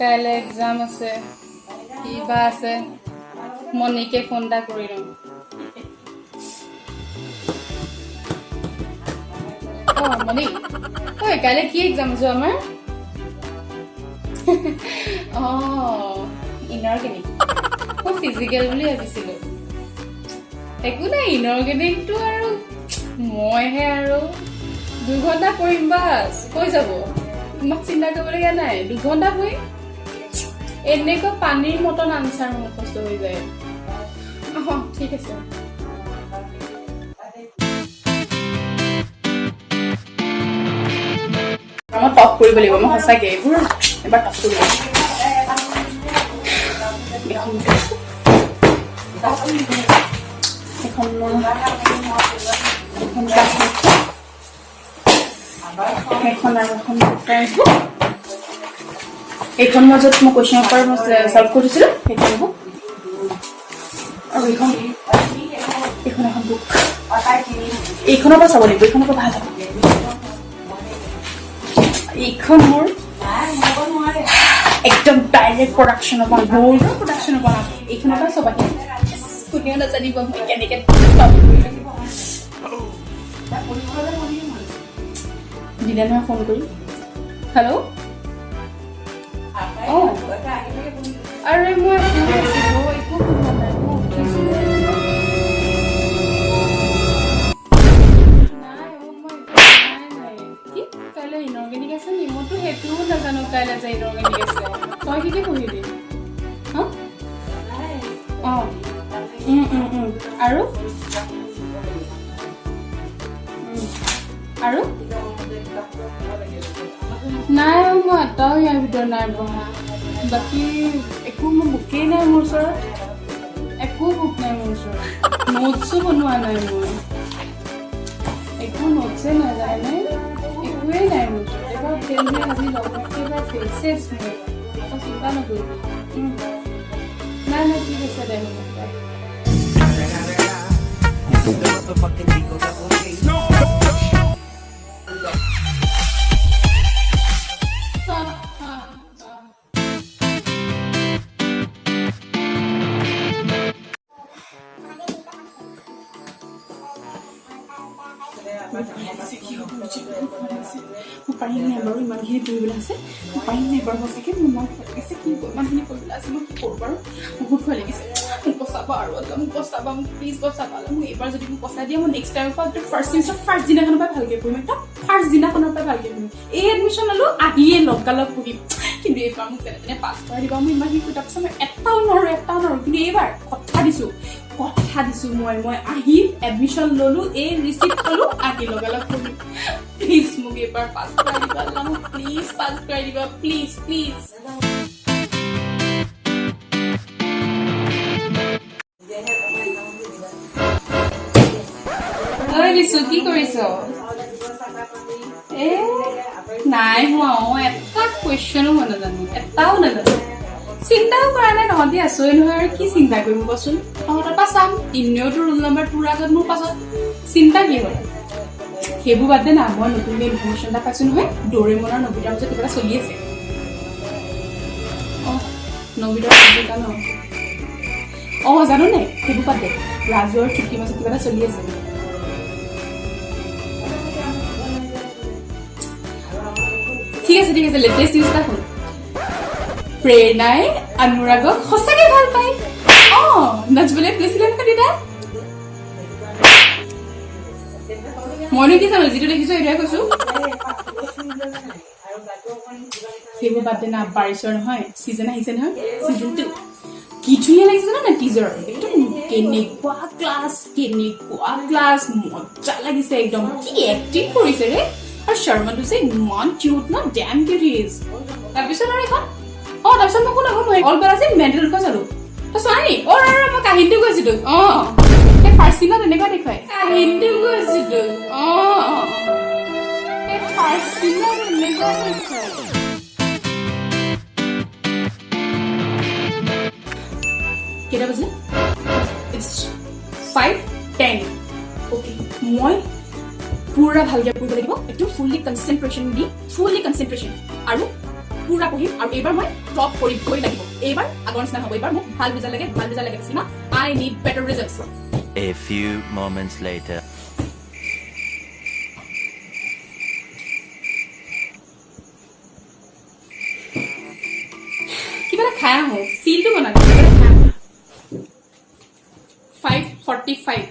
কাইলৈ এক্সাম আছে, কিবা আছে। মণিকে ফোন এটা কৰি লওঁ। অঁ মণি, ঐ, কাইলৈ কি এক্সাম আছে আমাৰ? অঁ, ইনঅৰ্গেনিক। মই ফিজিকেল বুলি ভাবিছিলো। একো নাই, ইনঅৰ্গেনিকটো আৰু মইহে আৰু 2 ঘণ্টা পঢ়িম, বাছ হৈ যাব। ইমান চিন্তা কৰিবলগীয়া নাই। 2 ঘণ্টা পঢ়িম, এনেকুৱা পানীৰ মতন আনচাৰ মুখস্থ হৈ যায়। অঁ, ঠিক আছে। মই টপ কৰিব লাগিব। মই সঁচাকে এইবোৰ এবাৰ টপ কৰিব লাগিব। এখন মোৰ এখন ক্লাছ, এখন আৰু এখন ৰেফাৰেঞ্চ বুক। এইখন মই য'ত মই কুৱেশ্যন পেপাৰ মই চল্ভ কৰিছিলোঁ, সেইখন বুক। আৰু এইখন এখন বুক। এইখনৰ পৰা চাব লাগিব, এইখনৰ পৰা ভাল হ'ব। এইখন মোৰ একদম ডাইৰেক্ট প্ৰডাকশ্যনৰ পৰা, গ'ল্ডৰ প্ৰডাকশ্যনৰ পৰা, এইখনৰ পৰা চব আহিব। কোনেও নাজানিব মই কেনেকে top কৰিলো। দিলে নহয় ফোন কৰি। হেল্ল', অঁ, আৰে মই শুই আছিলো, একো শুনা নাই। মই উঠিছো। নাই অ', মই নাই নাই। কি, কাইলৈ ইনঅৰ্গেনিক আছে নি? মইতো সেইটোও নাজানো কাইলৈ যে ইনঅৰ্গেনিক আছে। তই কি কি পঢ়িলি? হা, অঁ, উম উম উম আৰু আৰু নাই অ', মই এটাও ইয়াৰ ভিতৰত নাই পঢ়া। বাকী একো মোৰ বুকেই নাই মোৰ ওচৰত, একো বুক নাই মোৰ ওচৰত। নোটছো বনোৱা নাই মই, একো নোটছে নাই, জানে, একোৱেই নাই মোৰ ওচৰত। এবাৰ ফেইল হৈ আজি লগ, একেবাৰে ফেইল, চেচ মোৰ এইবাৰ। তই চিন্তা নকৰিবি। নাই নাই, ঠিক আছে দে, হ'ব, বাই। The motherfucking Eagle Double G. কি হ'ব, ভয় লাগিছে। মই পাৰিম নাই বাৰু? ইমানখিনি পঢ়িবলৈ আছে, মই পাৰিম নাই বাৰু? সঁচাকৈ মোৰ ইমান ভয় লাগিছে। কি হ'ব, ইমানখিনি পঢ়িবলৈ আছে, মই কি কৰোঁ বাৰু? বহুত ভয় লাগিছে। মোক বচাবা আৰু অলপ, মোক বচাবা, মোক প্লিজ বচাবা অলপ। মোক এইবাৰ যদি মোক বচাই দিয়া, মই নেক্সট টাইমৰ পৰা একদম ফাৰ্ষ্ট চেমিষ্টাৰ ফাৰ্ষ্ট দিনাখনৰ পৰা ভালকৈ পঢ়িম, একদম ফাৰ্ষ্ট দিনাখনৰ পৰা ভালকৈ পঢ়িম। এই এডমিশ্যন ল'লো, আহিয়ে লগালগ পঢ়িম। কিন্তু এইবাৰ মোক যেনে তেনে পাছ কৰাই দিবা। মই ইমানখিনি পঢ়ি তাৰপিছত মই এটাও নোৱাৰোঁ, এটাও নোৱাৰোঁ। কিন্তু এইবাৰ কথা দিছোঁ, কথা দিছোঁ মই। মই আহিম, এডমিশ্যন ল'লো, এই ৰিচিপ্ট পালো, আহি লগালগ পঢ়িম। প্লিজ মোক এইবাৰ পাছ কৰাই দিবা আল্লাহ, মোক প্লিজ পাছ কৰাই দিবা, প্লিজ প্লিজ। ঐ লিচু, কি কৰিছ? এ নাই হোৱা অ, এটা কুৱেশ্যনো মই নাজানো, এটাও নাজানো। চিন্তাও কৰা নাই, তহঁতি আছই নহয়, আৰু কি চিন্তা কৰিম কচোন? তহঁতৰ পৰা চাম। এনেওতো ৰোল নম্বৰ 2ৰ আগত মোৰ পাছত, চিন্তা কি হ'ল? সেইবোৰ বাদ দে না, মই নতুনকৈ ইনফৰমেশ্যন এটা পাইছো নহয়, ডৰেমনৰ নবিতাৰ মাজত কিবা এটা চলি আছে। অঁ, নবিতাৰ ন? অঁ, জানো নাই? সেইবোৰ বাদ দে, ৰাজু আৰু চুটকিৰ মাজত কিবা এটা চলি আছে। ঠিক আছে, ঠিক আছে, লেটেষ্ট নিউজ এটা শুন। প্ৰেৰণাই অনুৰাগক সঁচাকে ভাল পায়। অ, নাচবলৈ গৈছিলে নহয় তেতিয়া। মইনো কি জানো, যিটো দেখিছো সেইটোহে কৈছো। সেইবোৰ বাদ দে না, বাৰিছৰ নহয় চিজন আহিছে নহয়, চিজন 2। কি ধুনীয়া লাগিছে জানা টিজাৰ, একদম কেনেকুৱা ক্লাছ, কেনেকুৱা ক্লাছ, মজা লাগিছে একদম। কি এক্টিং কৰিছে ৰে! আৰু শৰ্মাটো যে ইমান কিউট ন, ডেম কিউট he is. তাৰপিছত আৰু এখন, অ, তাৰপিছত মই শুন আকৌ, মই অল বালাজী মেণ্টেল চালো। তই চোৱা নি? অ ৰ ৰ, মই কাহিনীটো কৈছো তোক। অ, সেই ফাৰ্ষ্ট চিনত এনেকুৱা দেখুৱাই, কাহিনীটো কৈছো তোক। অ, সেই ফাৰ্ষ্ট চিনত এনেকুৱা দেখুৱাই। কেইটা বাজিলে? It's 5:10। Okay, মই পুৰা ভালকে পঢ়িব লাগিব, একদম ফুল্লি কনচেনট্ৰেশ্যন দি, ফুল্লি কনচেনট্ৰেশ্যন। আৰু পুৰা পঢ়িম আৰু এইবাৰ মই টপ কৰিবই লাগিব। এইবাৰ আগৰ নিচিনা হ'ব। এইবাৰ মোক ভাল ৰিজাল্ট লাগে, ভাল ৰিজাল্ট লাগে সীমা। I need better results. A few moments later. কিবা এটা খাই আহোঁ, ফিলটো বনালো, কিবা এটা খাই আহোঁ। 5:45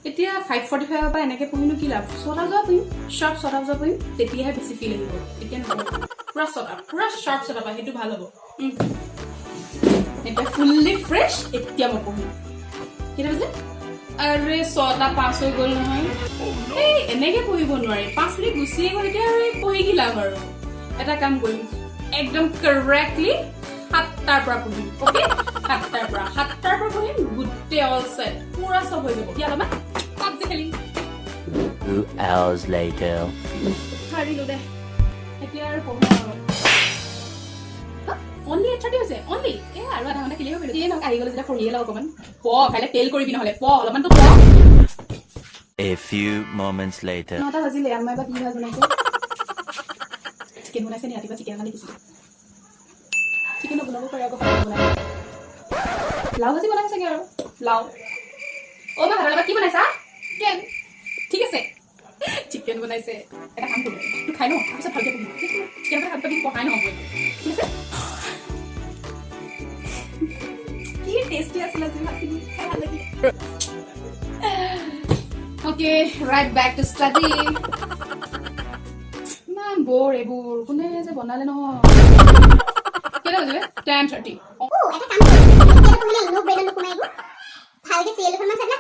এতিয়া। 5:45ৰ পৰা এনেকৈ পঢ়িনো কি লাভ? 6টা বজাৰ পঢ়িম, শ্বাৰ্প 6টা বজাৰ পঢ়িম, তেতিয়াহে বেছি ফিল আহিব। এতিয়া নহ'ব। পুৰা 6টা, পুৰা শ্বাৰ্প 6টা পৰা, সেইটো ভাল হ'ব। এতিয়া ফুল্লি ফ্ৰেছ, এতিয়া মই পঢ়িম। কেইটা বাজিলে? আৰে, 6টা 5 হৈ গ'ল নহয়। এই এনেকে পঢ়িব নোৱাৰি। 5 মিনিট গুচিয়ে গ'ল। এতিয়া আৰু এই পঢ়ি কি লাভ? আৰু এটা কাম কৰিম, একদম কাৰেক্টলি 7টাৰ পৰা পঢ়িম। অ'কে, 7টাৰ পৰা পঢ়িম। গোটেই অল ছেট, পুৰা চব হৈ যাব। এতিয়া অলপমান পাবজি খেলিম। 2 hours later. হাৰিলো দে, এতিয়া আৰু পঢ়ো। আৰু অনলি 8:30 হৈছে অনলি। এ আৰু আধা ঘণ্টা খেলিব পাৰিলো। যিয়ে নহওক, আহি গ'লে যেতিয়া পঢ়িয়ে লওঁ অকণমান। পঢ়, কাইলৈ ফেইল কৰিবি নহ'লে। পঢ়, অলপমানতো পঢ়। A few moments later. 9টা বাজিলে। আম্মাই বা কি ভাত বনাইছে? চিকেন বনাইছে নি? ৰাতিপুৱা চিকেন অনা দেখিছিলোঁ। চিকেনো বনাব পাৰে আকৌ, সদায় বনাই। লাও ভাজি বনাই চাগে আৰু লাও। অ' মা, ভাতৰ লগত কি বনাইছা? চিকেন। ঠিক আছে, চিকেন বনাইছে। এটা কাম কৰোঁ, ভাতটো খাই লওঁ, তাৰপিছত ভালকে পঢ়িম। চিকেন ভাত ভাত পঢ়াই নহ'ব। ঠিক আছে। কি টেষ্টি আছিল আজি ভাতখিনি, খাই ভাল লাগিলে। Okay, right back to study. ইমান বৰ এইবোৰ, কোনে যে বনালে নহয়। কেইটা বাজিলে? 10:30। অ, এটা কাম কৰোঁ। এতিয়া পঢ়িলে এনেও ব্ৰেইনত নোসোমাই এইবোৰ। ভালকে চিৰিয়েল দুখনমান চাই পেলাই।